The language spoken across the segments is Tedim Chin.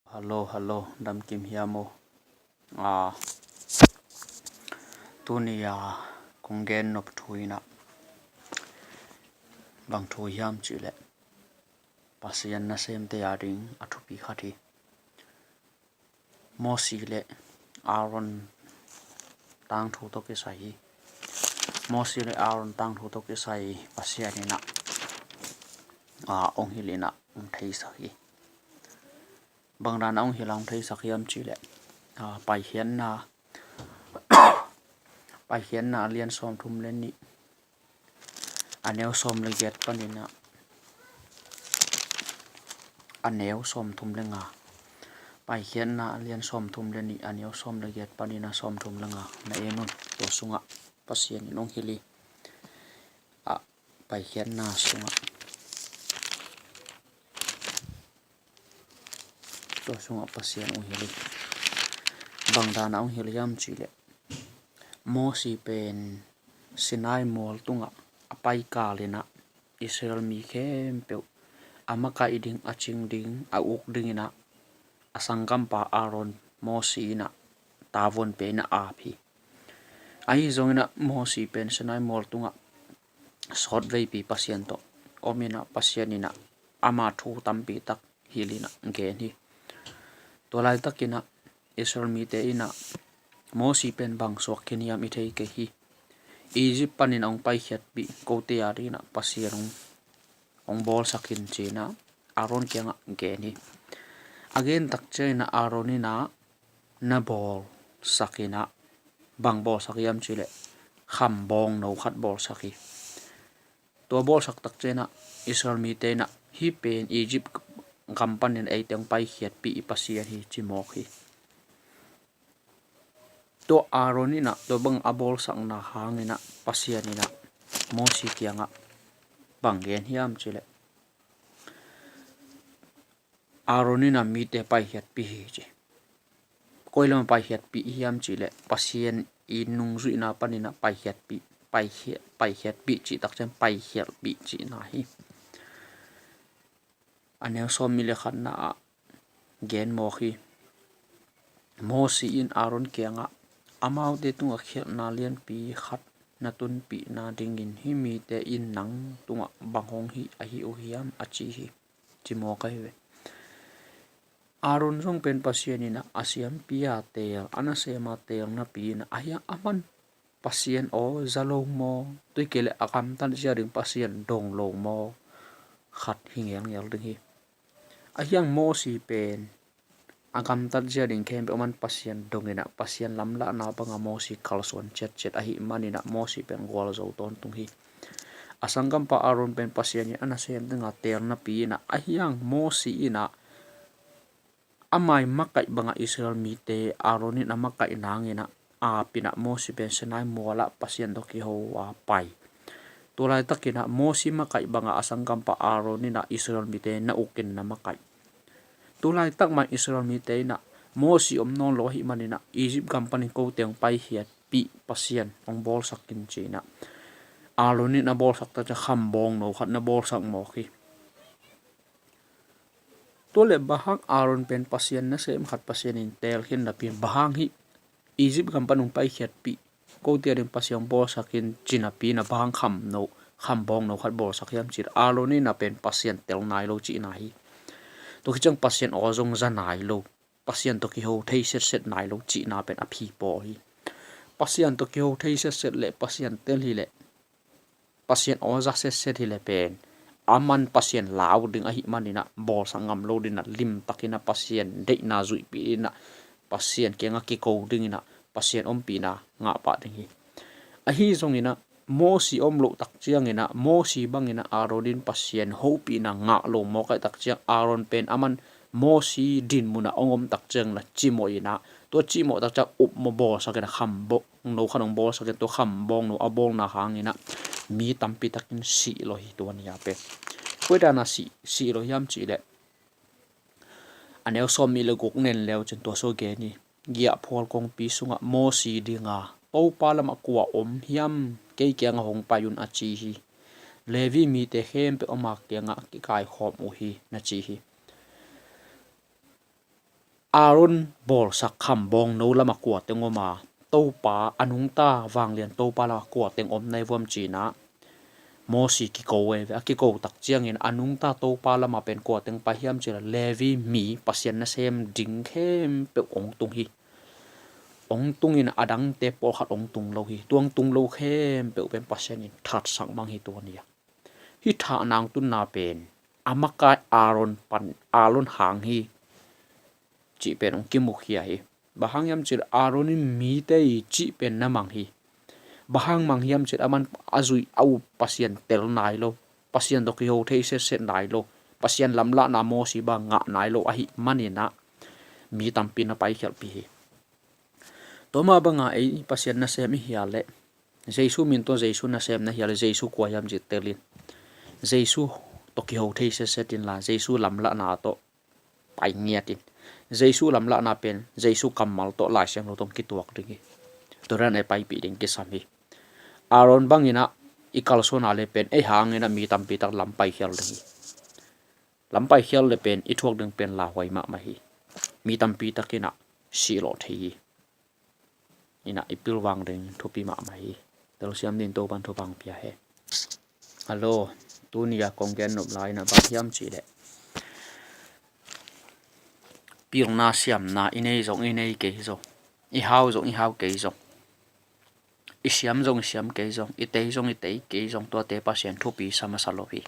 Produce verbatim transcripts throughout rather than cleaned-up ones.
Hello, hello, damkim hiam aw? Ah, tuni a kong gen nop thu in ah bang thu hiam cih leh Pasian nasemte a ding a thupi khat hi. Mosi le Aaron tangthu tawh kisai hi. Mosi le Aaron tangthu tawh kisai Pasian in ah, ah, hong hilh in ah hong theisak hi. Bang dan a hong hilh a hong theisak hiam cih leh, ah, Paikhiatna, Paikhiatna a lian sawmthum le nih, a neu sawm le giat panin ah, a neu sawmthum le nga. Paikhiatna a lian sawmthum le nih, a neu sawm le giat panin ah sawmthum le nga. Na en un, tua sungah Pasian in hong hilh hi. Ah, Paikhiatna sungah, tua sungah Pasian hong hilh hi. Bang dan a hong hilh hiam cih leh, Mosi pen Sinai mual tungah a paikal in ah Israel mi khempeuh a makaih ding, a cing ding, a uk ding in ah a sanggampa Aaron Mosi in ah tavuan pia in ah ap hi. Ahi zongin ah Mosi pen Sinai mual tungah sawtveipi Pasian tawh om in ah Pasian in ah ama thu tampi tak hilh in ah gen hi. Tua laitakin ah Israel mite in ah Mosi pen bang suak khin hiam i thei kei hi. Egypt panin a hong paikhiatpih kote a dingin ah Pasian hong, hong bawlsak in ci-in ah Aaron kiangah gen hi. A gen tak ciangin ah Aaron in ah na bawlsak in ah, bang bawlsak hiam cih leh kham bawngno khat bawlsak hi. Tua bawlsak tak ciangin ah Israel mite in ah, hih pen Egypt gam panin eite hong paikhiatpih i Pasian hi, ci mawk hi. Tua Aaron in ah tua bang a bawlsakna hangin ah Pasian in ah Mosi kiangah bang gen hiam cih leh, Aaron in ah mite paikhiatpih hi, ci. Koi lam a paikhiatpih hiam cih leh Pasian i nungzuihna panin ah paikhiatpih, paikhiat, paikhiatpih cih tak ciang paikhiatpih cihna hi. A neu sawm nih le khatna ah gen mawk hi. Mosi in Aaron kiangah, amaute tungah khialhna lianpi khat na tunpihna dingin hih mite in nang tungah bang hong hih ahi uh hiam, a ci hi, ci mawk ahi ve. Aaron zong pen Pasian in ah a siampi a teel, a nasem a teel napi in ah, ahi hang aman Pasian aw za lo maw, tua hi kei leh a gamtat zia ding Pasian dong lo maw, khat hi ngelngel ding hi. Ahi hang Mosi pen a gamtat zia ding khempeuh aman Pasian dong in ah, Pasian lamlahna bangah Mosi kalsuan ciatciat ahih manin ah Mosi pen gualzo tawntung hi. A sanggampa Aaron pen Pasian in a nasem ding a teel napi in ah, ahi hang Mosi in ah ama i makaih bangah Israel mite Aaron in a makaih nangin ah ap in ah Mosi pen Sinai mualah Pasian tawh kiho a pai. Tua laitakin ah Mosi makaih bangah a sanggampa Aaron in ah Israel mite na uk in na makaih. Tua laitak mah Israel mite in ah Mosi om nawn lo ahih manin ah Egypt gam panin kote hong paikhiatpih Pasian hong bawlsak in ci-in ah Aaron in a bawlsak tak ciang kham bawngno khat na bawlsak mawk hi. Tua leh bang hang Aaron pen Pasian nasem khat, Pasian in teel khin napi-in bang hang hih Egypt gam pan hong paikhiatpih kote a ding Pasian hong bawlsak in ci napi-in ah bang hang kham no, kham bawngno khat bawlsak hiam cih leh, Aaron in ah pen Pasian tel nai lo cihna hi. Tua khit ciang Pasian aw zong za nai lo, Pasian tawh kiho thei setset nai lo cihna pen a phipawl hi. Pasian tawh kiho thei setset leh Pasian tel hi leh, Pasian aw za setset hi leh pen, aman Pasian lau ding ahih manin ah bawlsak ngam lo dingin ah, limtakin ah Pasian deihna zuihpih dingin ah, Pasian kiangah kiko dingin ah, Pasian ompihna ngah pah ding hi. Ahi zongin ah Mosi om loh tak ciangin ah, Mosi bangin ah Aaron in Pasian hopihna ngah lo mawk ahih tak ciang, Aaron pen aman Mosi dinmun ah hong om tak ciangin ah cimawh in ah, tua cimawh tak ciang upmawh bawlsak in ah kham bawngno khat hong bawlsak in, tua kham bawngno a bawlna hangin ah mi tampi takin sih lo hi tua ni-a pen. Koi dan a sih, sih lo hiam cih leh, a neu sawm nih le guk nen leu cin tua sung gen hi. Giahphual kongpi sungah Mosi dinga, Topa lamah kua om hiam, kei kiangah hong pai un, a ci hi. Levi mite khempeuh ama kiangah kikaikhawm uh hi, na ci hi. Aaron bawlsak kham bawngno lamah kua teng om a, Topa a nungta vanglian Topa lamah kua teng om nai vuam cinah Mosi kiko ei ve. A kiko tak ciangin a nungta Topa lamah pen kua teng pai hiam cila Levi mi Pasian nasem ding khempeuh ong tung hi. Ong tungin a dangte pawlkhat ong tung lo hi. Tuang tung lo khempeuh pen Pasian in thatsak mang hi tua ni a. Hih thah nang tunna pen a makai Aaron pan Aaron hang hi cih pen ong kimukhia hi. Bang hang hiam cih Aaron in mite i cih pen na mang hi. Bang hang mang hiam cih aman a zui a up Pasian tel nai lo, Pasian tawh kiho thei setset nai lo, Pasian lamlahna Mosi bang ngah nai lo ahih maninah mi tampi na paikhialhpih hi. Tua mah banga ei Pasian nasem i hial leh Jesu min tawh Jesu nasem na hial leh Jesu kua hiam cih telin Jesu tawh kiho thei setset inla Jesu lamlahna tawh pai ngiatin Jesu lamlahna pen Jesu kammal tawh Lai Siangtho tawh kituak ding hi. Tua dan ei paipih ding kisam hi. Aaron banginah i kalsuana le pen ei hanginah mi tampi tak lam paikhial ding hi. Lam paikhial le pen i thuak ding pen lauhuai mahmah hi. Mi tampi takinah sihlawh thei hi. Inah i pilvang ding thupi mahmah hi. Telsiam din Topan thupang pia he. Hello, tuni a kong gen nop lai inah bang hiam cih leh pilna siamna i nei zong i nei kei zong, i hau zong i hau kei zong, i siam zong i siam kei zong, i tei zong i tei kei zong tuate Pasian thupi sa masa lo hi.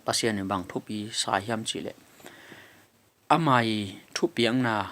Pasian in bang thupi sa hiam cih leh ama i thupiakna,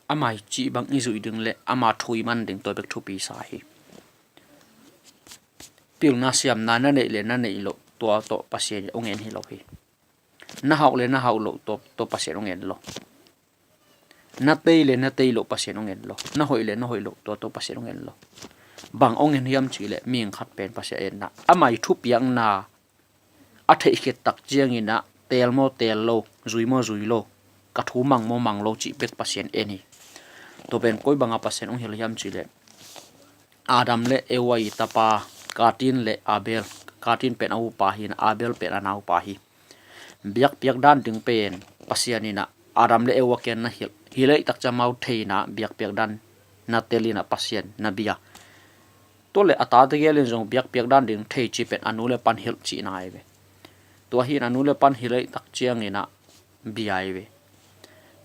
ama i cih bang i zuih ding le ama thu i man ding tua bek thupi sa hi. Pilna siamna na neih le na neih loh tua tawh Pasian in ong en hi lo hi. Na hauh le na hauh loh tua tawh Pasian ong en lo. Na tei le na tei loh Pasian ong en lo. Na hoih le na hoih loh tua tawh Pasian ong en lo. Bang ong en hiam cih leh mihing khat pen Pasian enna ama i thupiakna a theihkhiat tak cianginah teel maw teel lo, zui maw zui lo, ka thu mang maw mang lo cih bek Pasian en hi. Tua pen koi banga Pasian ong hilh hiam cih leh Adam le Eva i tapa Katin le Abel, Katin pen a upa hi inah Abel pen a naupa hi. Biakpiak dan ding pen Pasian inah Adam le Eva kiang na hilh, hilh ei tak ciang amau thei inah biakpiak dan na tel inah Pasian na bia. Tua le a tate gelin zong biakpiak dan ding thei ci pen a nu le pan hilh cihna hi ve. Tua hi inah a nu le pan hilh ei tak cianginah bia hi ve.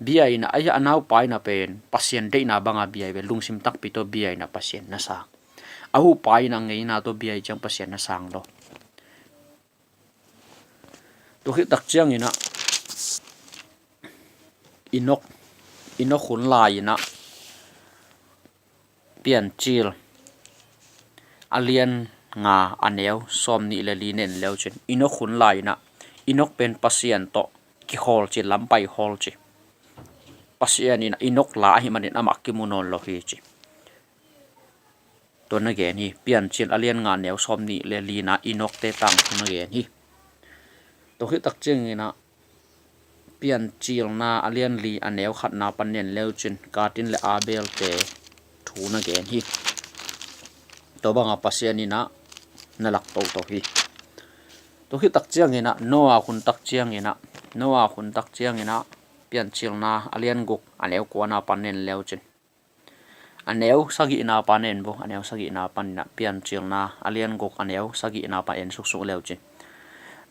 Bia inah a naupa inah pen Pasian deihna banga bia hi ve. Lungsim takpi tawh bia inah Pasian na sang. A upa inah ngeina tawh bia hi ciang Pasian na sang lo. Tua khit tak cianginah Enok, Enok hun lai inah Piancil a lian nga a neu sawm nih le li nen leu cin Enok hun lai inah Enok pen Pasian tawh kikhawl ci, lampai hawl ci. Pasian inah Enok la ahih manin amah kimu nawn lo hi ci. Tua na gen hi. Piancil a lian nga neu sawm nih le lina Enokte tangthu na gen hi. Tua khit tak cianginah Piancilna a lian li a neu khatna pan nen leu cin Katin le Abelte thu na gen hi. Tua banga Pasian inah na lak toto hi. Tua khit tak cianginah Noah hun tak cianginah Noah hun tak cianginah Piancilna a lian guk a neu kuana pan nen leu cin a neu sagihna pan en vo, a neu sagihna pan inah Piancilna a lian guk a neu sagihna pan en suksuk leu cin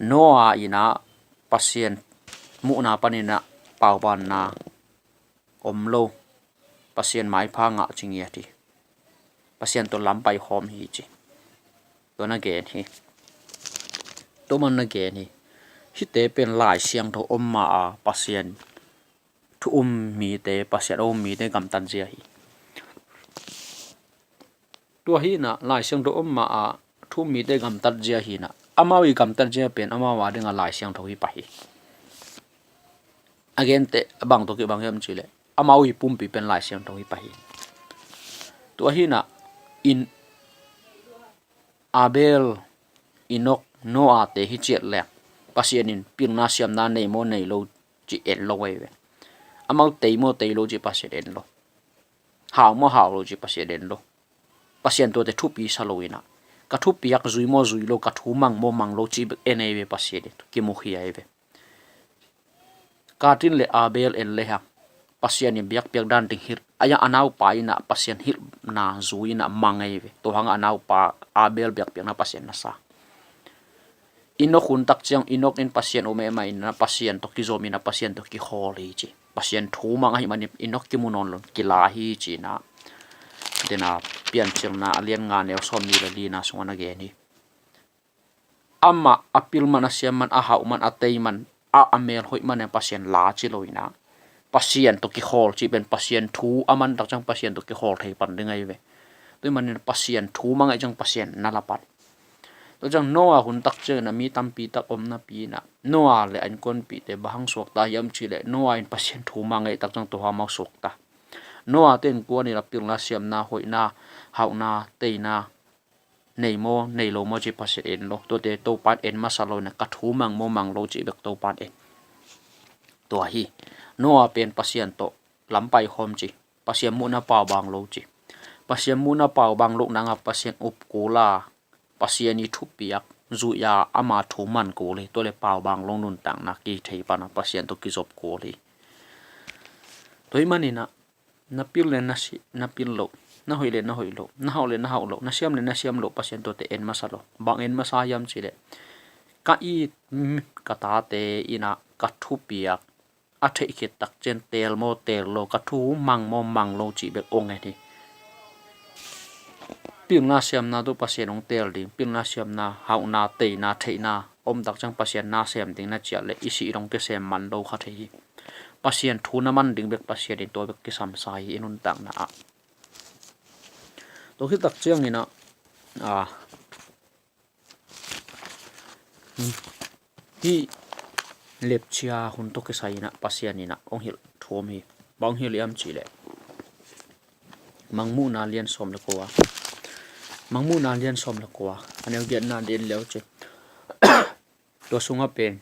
Noah inah Pasian muhna pan inah paubanna om lo, Pasian maipha ngah ci ngiat hi. Pasian tawh lampai hawm hi ci. Tua na gen hi. Tua man na gen hi. Hihte pen Lai Siangtho om ma a Pasian thu um mite, Pasian a um mite gamtat zia hi. Tua hi inah Lai Siangtho om ma a thu um mite gamtat zia hi inah amau i gamtat zia pen amau a dinga Lai Siangtho hi pah hi. A gente a bang tawh kibang hiam cih leh amau i pumpi pen Lai Siangtho hi pah hi. Tua hi inah in Abel, Enok, Noah te hi ciat leng Pasian in pilna siamna nei maw nei lo ci en lo ei ve. Amau tei maw tei lo ci Pasian en lo. Hau maw hau lo ci Pasian en lo. Pasian tuate thupi sa lo inah ka thupiak zui maw zui lo, ka thu mang maw mang lo ci bek en ei ve Pasian in kimukhia ei ve. Kain le Abel en le hang, Pasian in biakpiak dan ding hilh, a naupa in ah Pasian hilhna zui in ah mang ei ve. Tua hang a naupa Abel biakpiakna Pasian na sa. Enok hun tak ciang Enok in Pasian um ei mah in ah Pasian tawh kizom in ah Pasian tawh kikhawl hi ci. Pasian thu mang ahih manin Enok kimu nawn lo in kila hi ci in ah. Dena Piancilna a lian nga neu sawmnih le lina sungah na gen hi. Amah a pil man, a siam man, a hauh man, a tei man, a, a mel hoih man in Pasian la ci lo in ah, Pasian tawh kikhawl cih pen Pasian thu a man tak ciang Pasian tawh kikhawl thei pan ding ahi ve. Tua ahih manin Pasian thu mang ahih ciang Pasian na la pan. Tua ciang Noah hun tak ciangin ah mi tampi tak om napi in ah, Noah le a innkuanpihte bang hang suakta hiam cih leh, Noah in Pasian thu mang ahih tak ciang tua hang amau suakta. Noah te innkuan in a pilna, siamna, hoihna, hauhna, teina nei maw, nei lo maw cih Pasian en lo. Tuate Topa in en masa lo in ah, ka thu mang maw, mang lo cih bek Topa in en. Tua hi. Noah pen Pasian tawh lam pai khawm ci. Pasian muhna paubang lo ci. Pasian muhna paubang loh nang a Pasian up kul a, Pasian i thupiak zui a, ama thu man kul hi. Tua le paubang lo nuntakna kithei pan a Pasian tawh kizop kul hi. Tua ahih manin ah, na pil le na si, na pil loh, na hoih le na hoih loh, na hauh le na hauh loh, na siam le na siam loh, Pasian tuate en masa lo. Bang en masa hiam cih leh, ka it, mm, ka tate in ah ka thupiak a theih khit tak ciang teel maw, teel lo, ka thu mang maw, mang lo cih bek hong en hi. Pilna siamna tawh Pasian hong teel ding, pilna siamna, hauhna, teina, theihna om tak ciang Pasian na sem ding na ciah leh, i sih dong kisem man lo kha thei hi. Pasian thu na man ding bek Pasian in tua bek kisam sa hi i nuntakna ah. Tua khit tak ciangin ah, a, hih lepchia hun tawh kisai in ah Pasian in ah hong hilh thu om hi. Bang hong hilh hiam cih leh, Mangmuhna lian sawm le kua. Mangmuhna lian sawm le kua, a neu giatna den leu ci. Tua sungah pen,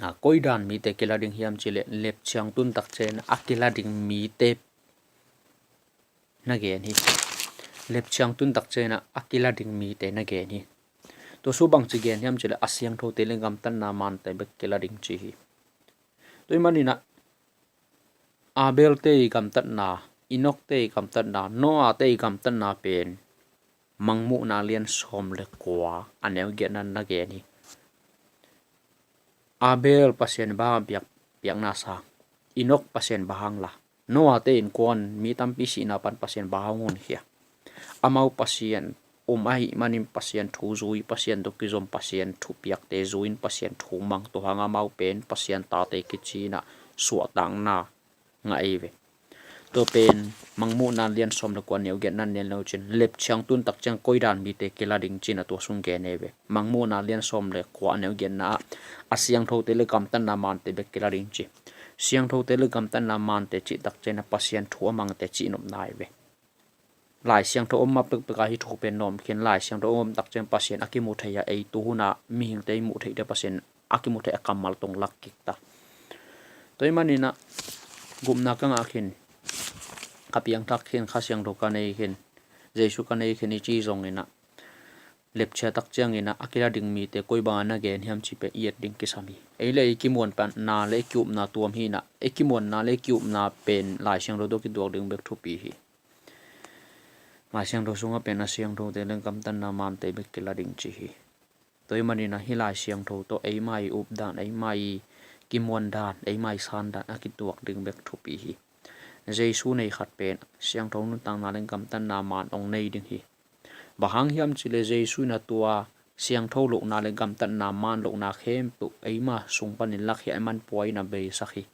a, koi dan mite kila ding hiam cih leh, lepchiang tun tak ciang a kila ding mite na gen hi. Lepchiang tun tak ciang a kila ding mite na gen hi. Tua sung bangci gen hiam cih leh, a siangthote le gamtatna mante bek kila ding ci hi. Tua ahih manin ah, Abel te i gamtatna, Enok te i gamtatna, Noah te i gamtatna pen Mangmuhna lian sawm le kua, a neu giatna na gen hi. Abel Pasian bang hang biak, biakna sa, Enok Pasian bang hang la, Noah te innkuan mi tampi sihna pan Pasian bang hang honkhia. Amau Pasian um ahih manin Pasian thu zui, Pasian tawh kizom, Pasian thupiakte zui in Pasian thu mang, tua hang amau pen Pasian tate kici in ah suahtakna ngah ei ve. Tua pen Mangmuhna lian sawm le kua, neu giatna na en leu cin, lepchiang tun tak ciang koi dan mite kila ding ci in ah tua sung gen ei ve. Mangmuhna lian sawm le kua, neu giatna ah, a siangthote le gamtatna mante bek kila ding ci. Siangthote le gamtatna mante cih tak ciang a Pasian thu a mangte cih nopna ei ve. Lai Siangtho om mah pekpek a hih thu pen nawm khin, Lai Siangtho om tak ciang Pasian a kimu thei a, ei tu hun a mihingte i muh theihte Pasian a kimu thei a kammal tawh lak kik ta. Tua ahih manin ah, gupna ka ngah khin, ka piangthak khin, Kha Siangtho ka nei khin, Jesu ka nei khin i ci zongin ah, lepchia tak ciangin ah a kila ding mite koi bang a na gen hiam cih pen i et ding kisam hi. Ei le ei kimuanna le ei ki-upna tuam hi in ah, ei kimuanna le ei ki-upna pen Lai Siangtho tawh kituak ding bek thupi hi. Lai Siangtho sungah pen a siangthote le gamtatna mante bek kila ding ci hi. Tua ahih manin ah hih Lai Siangtho tawh eima i up dan, eima i kimuan dan, eima i san dan a kituak ding bek thupi hi. Jesu nei khat pen siangtho nuntakna le gamtatna man hong nei ding hi. Bang hang hiam cih leh Jesu in ah tua siangtho lohna le gamtatna man lohna khempeuh eima sung panin lakhia, eima pua in ah beisak hi.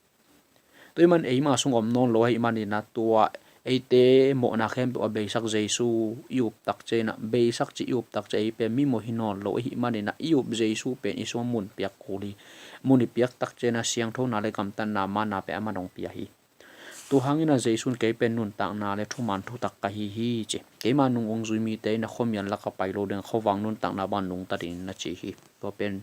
Tua ahih man eima sung om nawn lo ahih manin ah tua eite mawhna khempeuh a beisak Jesu i up tak ciang ah, beisak cih i up tak ciang ei pen mimawh hi nawn lo ahih manin ah i up Jesu pen i sungah mun piak kul hi. Mun i piak tak ciang ah siangthona le gamtatna manna pen aman hong pia hi. Tua hangin ah Jesu in kei pen nuntakna le thuman thutak ka hi hi ci. Keima nung hong zui mite in ah khuamial lak ah pai lo ding a, khuavak nuntakna bang nungta ding na ci hi. Tua pen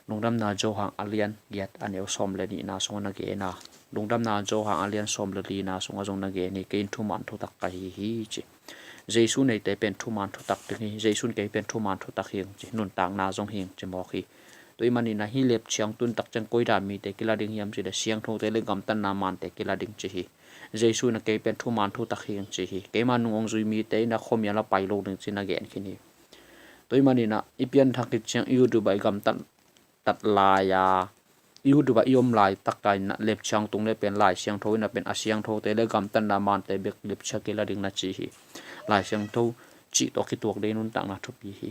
Lungdamna Johan a lian giat a neu sawm le nihna sungah na gen a, Lungdamna Johan a lian sawm le lina sungah zong na gen hi, kei in thuman thutak ka hi hi ci. Jesu neite pen thuman thutak ding hi, Jesu in kei pen thuman thutak hi ing ci, nuntakna zong hi ing ci mawk hi. Tua ahih manin ah hih Lepchiang tun tak ciang koi dan mite kila ding hiam cih leh siangthote le gamtatna mante kila ding ci hi. Jesu in ah kei pen thuman thutak hi ing ci hi. Keima nung hong zui mite in ah khuamial ah pai lo ding ci-in ah gen khin hi. Tua ahih manin ah i pianthak khit ciang i YouTube ah i gamtat tat lai a, i YouTube ah i om laitak in ah Lepchiang tung le pen Lai Siangtho in ah pen a siangthote le gamtatna mante bek Lepchiang kila ding na ci hi. Lai Siangtho cih tawh kituak ding nuntakna thupi hi.